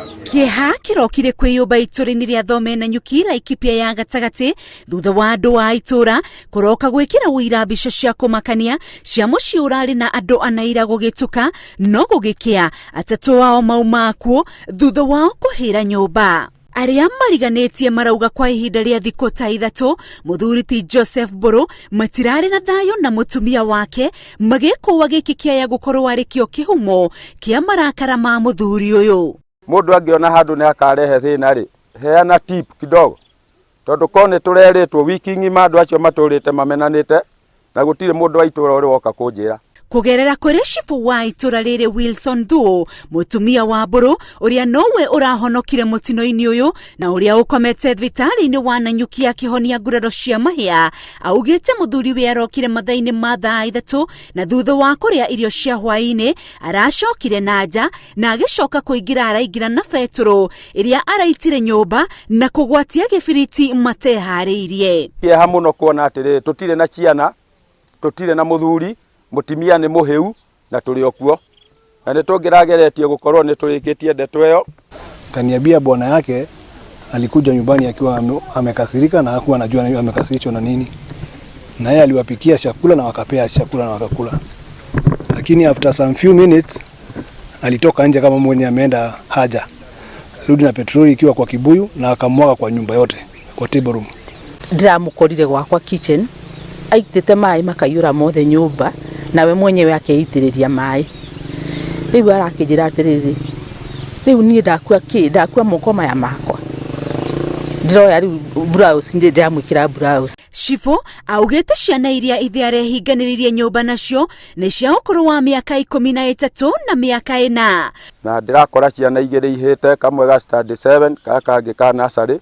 Kĩeha kĩrokire kwĩyũmba itũra-inĩ rĩa Thome na Nyuki Laikipia ya gatagatĩ thutha wa andũ a itũra kũroka gwĩkĩra ũira mbica cia kũmakania cia mũciĩ ũrarĩ na andũ ana ira gũgĩtuka no gũgĩkĩa atatũ ao mauma akuũ thutha wao kũhĩra nyũmba. Arĩa mariganĩtie marauga kwa ihinda rĩa thikũ ta ithatũ mũthuri ti Joseph Mbũrũ matirarĩ na thayũ na mũtumia wake magĩkũa gĩkĩ kĩaya gũkorwo arĩ kĩo kĩhumo kĩa marakara ma mũthuri ũyũ. Mũndũ angĩona handũ nĩ hakarehe thĩna rĩ, heana tip kidogo tondũ ko nĩ tũrerĩtwo wiki ng'ima andũ acio matũrĩte mamenanĩte na gũtirĩ mũndũ wa itũra ũrĩ woka kũnjĩra. Kũgerera kũrĩ cibũ wa itũra rĩrĩ Wilson Thuo, mũtumia wa Mbũrũ ũrĩa nowe ũrahonokire mũtino-inĩ ũyũ na ũrĩa ũkomete thibitarĩ-inĩ wa Nanyuki akĩhonia nguraro cia mahĩa, augĩte mũthuriwe arokire mathaa-inĩ ma thaa ithatũ na thutha wa kũrĩa irio cia hwaĩ-inĩ aracokire na nja na agĩcoka kũingĩra araingĩra na betũrũ ĩrĩa araitire nyũmba na kũgwatia gĩbiriti mateharĩirie. Kĩeha mũno kuona atĩrĩrĩ tũtirĩ na ciana, tũtirĩ na mũthuri, mũtimia nĩ mũhĩu na tũrĩ o kuo. Na nĩ tũngĩrageretie gũkorwo nĩ tũrĩkĩtie ndeto ĩyo. Kaniambia bwana yake alikuja nyumbani akiwa amekasirika na hakuwa anajua amekasirishwa na nini, na yeye aliwapikia chakula na wakapea chakula na wakakula, lakini after some few minutes alitoka nje kama mwenye ameenda haja, rudi na petroli ikiwa kwa kibuyu na akamwaga kwa nyumba yote kwa table room. Ndĩramũkorire gwakwa kitchen aitĩte maĩ makaiyũra mothe nyũmba nawe mwenyewe akeitĩrĩria maĩ. Rĩu arakĩnjĩra atĩrĩrĩ, rĩu niĩ ndakua kĩ ndakua moko maya makwa ndĩroya rĩu blouse ndĩramwĩkĩra blouse. Cibũ augĩte ciana iria ithe arehinganĩrĩirie nyũmba nacio nĩ cia ũkũrũ wa mĩaka 13 na mĩaka 4. Na ndĩrakora ciana igĩrĩ ihĩte, kamwe ga standard 7 gaka kangĩ ka nursery.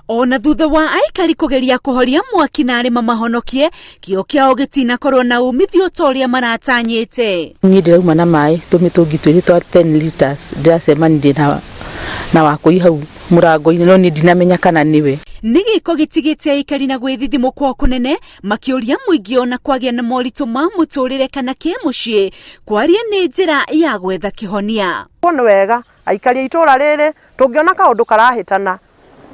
Ona thutha wa aikari kũgeria kũhoria mwaki na arĩ mamahonokie, kĩo kĩao gĩtinakorwo na umithio ta ũrĩa maratanyĩte. Niĩ ndĩrauma na maĩ tũmĩtũngi twĩrĩ twa 10 liters ndĩracemanirie na wakũi hau mũrango-inĩ no niĩ ndinamenya kana nĩwe. Nĩ gĩko gĩtigĩte aikari na gwĩthithimũkwo kũnene makĩũria mũingĩ ona kwagĩa na moritũ ma mũtũrĩre kana kĩmũciĩ kwaria nĩ njĩra ya gwetha kĩhonia. Nĩ wega aikari a itũra rĩrĩ tũngĩona kaũndũ karahĩtana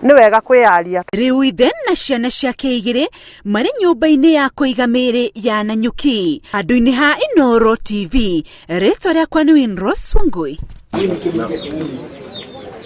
nĩ wega kwĩyaria. Rĩu ithe na ciana ciake igĩrĩ marĩ nyũmba-inĩ ya kũiga mĩĩrĩ ya Nanyuki. Handũ-inĩ ha Inooro TV, rĩtwa rĩakwa nĩ Winrose Wangui.